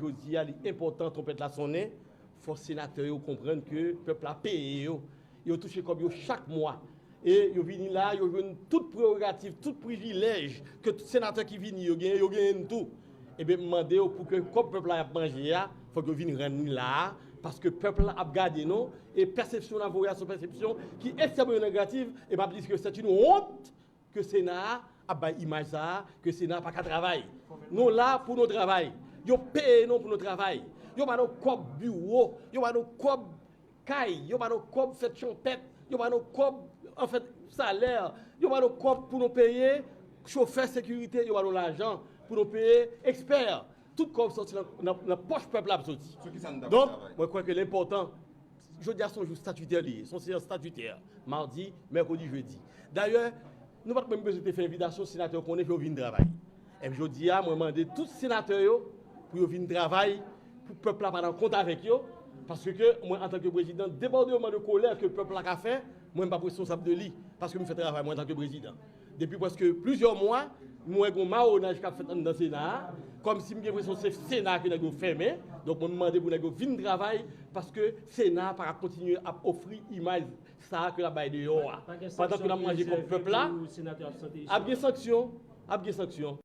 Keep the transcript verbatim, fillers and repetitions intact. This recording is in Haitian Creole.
Jodi a, li enpòtan twonpèt la sonnen, fò senatè yo konprann ke pèp la peye yo. Yo touche kòb yo chak mwa. E yo vini la, yo jwenn tout prerogativ, tout privilèj ke tout senatè ki vini yo genyen, yo genyen l tou. Ebyen, m mande yo pou ke kòb pèp la y ap manje a, fòk yo vin rann li la a, paske pèp la ap gade nou, e pèsepsyon n ap voye a se yon pèsepsyon ki ekstrèmman negatif, e m ap di ke c'est une honte ke Sena a ap bay imaj sa a, ke Sena a pa ka travay. Nou la pou nou travay. Yo peye nou pou nou travay. Yo ba nou kòb biwo, yo ba nou kòb kay, yo ba nou kòb fèt chanpèt, yo ba nou kòb, anfèt, salè, yo ba nou kòb pou nou peye chofè sekirite, yo ba nou lajan pou nou peye ekspè. Tout kòb sòti nan, nan, nan pòch pèp la ap soti. Sou ki sa nou t ap Donk, travay? Mwen kwè ke l enpòtan. Jodi a se yon jou statitè li ye, se yon seyans statitè. Madi, mèkredi, jedi. Dayè, nou pa t menm bezwen te fè envitasyon, senatè yo konnen ke yo vin travay. Epi jodi a, mwen mande tout senatè yo pou yo vin travay, pou pèp la pa nan kont avèk yo, paske mwen, antanke prezidan, debòdman de kolè ke pèp la ka fè, mwen, m p ap responsab de li, paske m fè travay mwen antanke prezidan. Depi prèske plizyè mwa, m wè gen yon mawonaj k ap fèt anndan Sena a, kòmsi m gen enpresyon se Sena ke nèg yo fèmen. Donk, mwen, m mande pou nèg yo vin travay, paske Sena a pa ka kontinye ap ofri imaj sa a ke l ap bay deyò a. Pandan ke n ap manje kòb pèp la, ap gen sanksyon, ap gen sanksyon.